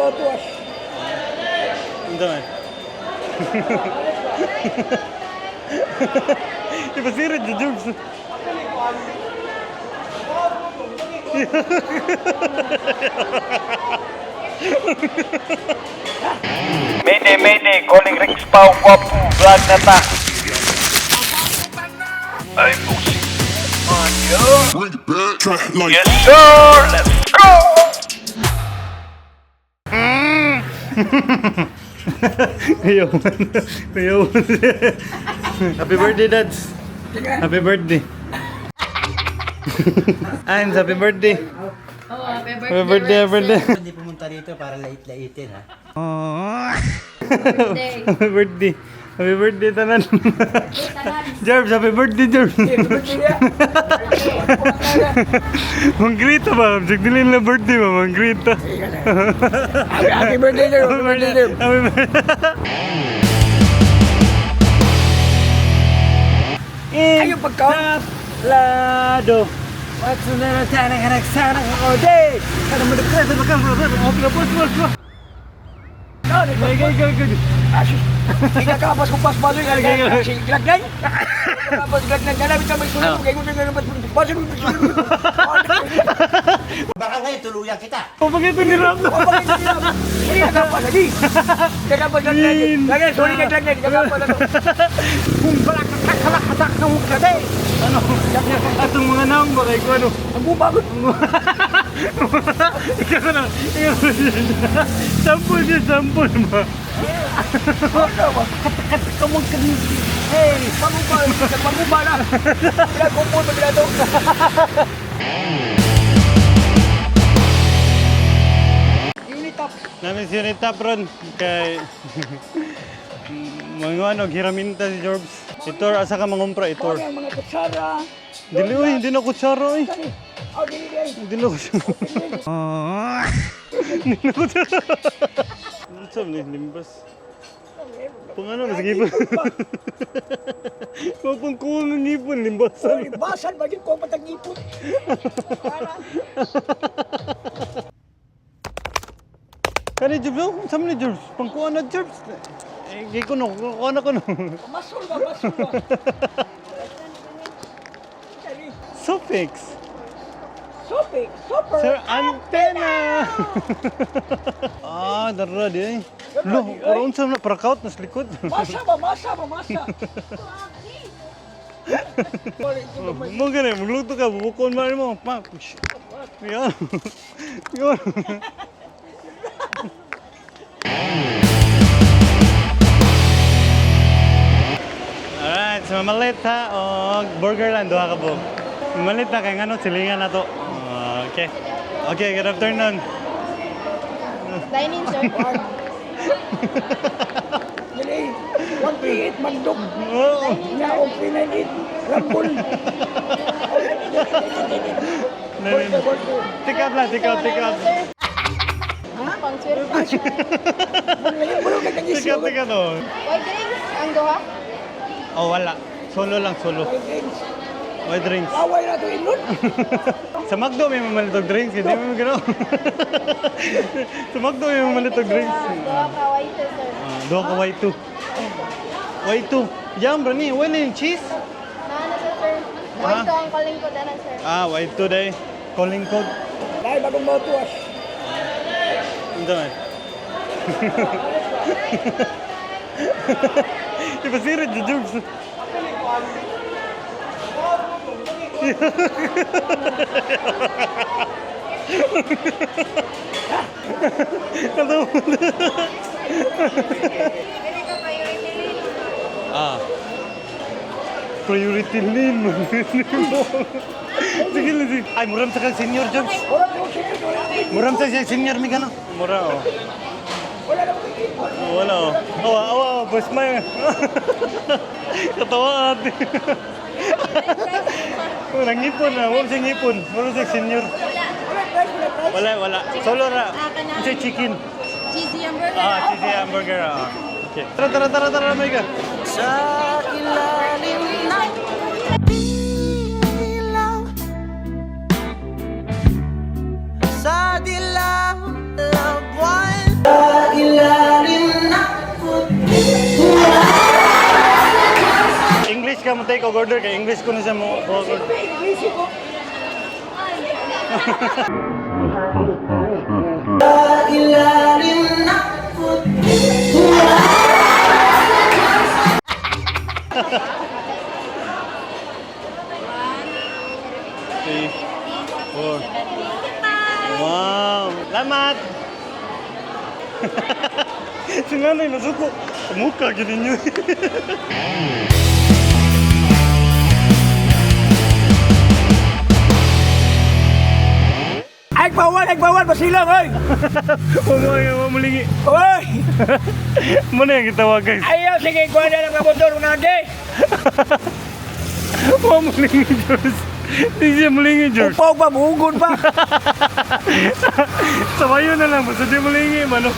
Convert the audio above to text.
mouthwash. Unsa man? Ipasirit si Jobs. Mayday, mayday, calling Rex Pau Guapu, vlog na ta. Ay, pusi. Bring it back. Track like Yes, sir! Let's go! Ayaw man. Ayaw man. Happy birthday, Dads. Happy birthday. Ans, happy birthday. Oh, happy birthday. Happy birthday, happy birthday. Hindi pumunta rito para lait-laitin ha. Birthday. Happy birthday. Happy birthday, tanan. Tanan. Jerbs, happy birthday, Jerbs. Manggrita ba? Dili na birthday ba? Manggrita. Happy birthday, sir. Happy birthday, sir. Happy birthday. Ayaw pagka. Lado. What's the matter? Sana all day. Kada mo nagkasa baka mo. Go, go, go. Ikakapas ko pas baso yung glagnan. Ikakapas glagnan. Ganapit ka may sulod. Kaya kung ganapit baso yung sulod. Baka ngayon tuluyan kita. O bakit ito nirap? Hindi kakapas lagi. Kakapas glagnan. Glagnan, sorry kay glagnan. Kakapas na to. Kung balakakalakatak ng kate. Ano? Atong mga naong ba kay ko ano? Ang bubagot. Ikaw na. Ikaw na. Sampol siya, sampol ba? Ano ba? Kamang kanisi. Hey, paguba. Paguba na. Pinakumpul pa pinato. Unitap. Namin si Unitap ron kay mga ano, hiraminta si Jorbs. Itor, asa ka mangumpra, itor. Ang mga kutsara. Dili, uy, hindi na kutsara, uy. Oh, dili dili. Hindi na kutsara. Hindi na kutsara. Ano sabi ni Limbas? Pang ano, mas ngipon. Mapangkuha ng ngipon, limbasan. Basan ba yun ko patag ngipon? Kani Jobs, oh, sabi ni Jobs, pangkuha na Jobs. Eh, di ko no, kuha na ko no. Masul ba, masul ba? Suffix. Sopi, super. Sir Antenna! Ah, dara di ay. Lo, parang unsa na prakaut nas likod. Masa ba, masa ba, masa. Mo gani, magluto ka, bubukon man mo. Pa. Yan. Yan. Alright, so mamalit ha og Burgerland duha ka buok. Mamalit na kay ngano silingan na to. Okay. Okay, good afternoon. Dining, sir. Dili, 138 mandok. Oo. Nga, 398 rambol. Take out lang, take out, take out. Pang swerte. Take out, take out. Oh. White drinks, ang duha. Oh, wala. Solo lang, solo. White drinks. Away na to ingon. Sa McDo may mamalit og drinks, hindi mo gano'n. Sa McDo may mamalit og drinks. Duha ka white, sir. Ah, duha ka Y2. Y2. Yam bro ni, wala yung cheese. Naano sa sir? White ang calling ko na, sir. Ah, Y2 day. Calling code. Dahil bagong mouthwash. Unsa man? Ipasirit si Jobs. Katawa. Pwede ka priority lane. Ah. Priority lane mo. Sige lang, sige. Ay, muram sa kang senior Jobs. Wala na senior, wala na. Muram sa siyang senior mi gano. Mura oh. Wala na ipon. Wala oh. Awa, awa, awa, boss may. Katawa ate. Walang ngipon na, wala siyang ngipon. Wala siyang senior. Wala price, wala price. Wala, wala. Solo ra. Ah, kana. Siya chicken. Cheesy hamburger. Ah, cheesy hamburger. Ah. Okay. Tara, tara, tara, tara, may ka. Sa ilalim ng ilaw, sa dilaw ng buwan. siya mo take og order kay English ko na siya mo order. Three, four. Wow! Lamat! Si nanay nasuko. Mukha gid ninyo. Ay bawal, ay bawal basilang oy. Wa mo mulingi. Oy! Mo na yung gitawag, guys. Ayaw sige kuha na lang ang motor mga ate. Wa mulingi, George. Di siya mulingi, George. Upaw pa, muungon pa. Sabayo na lang, basta di mulingi, mano.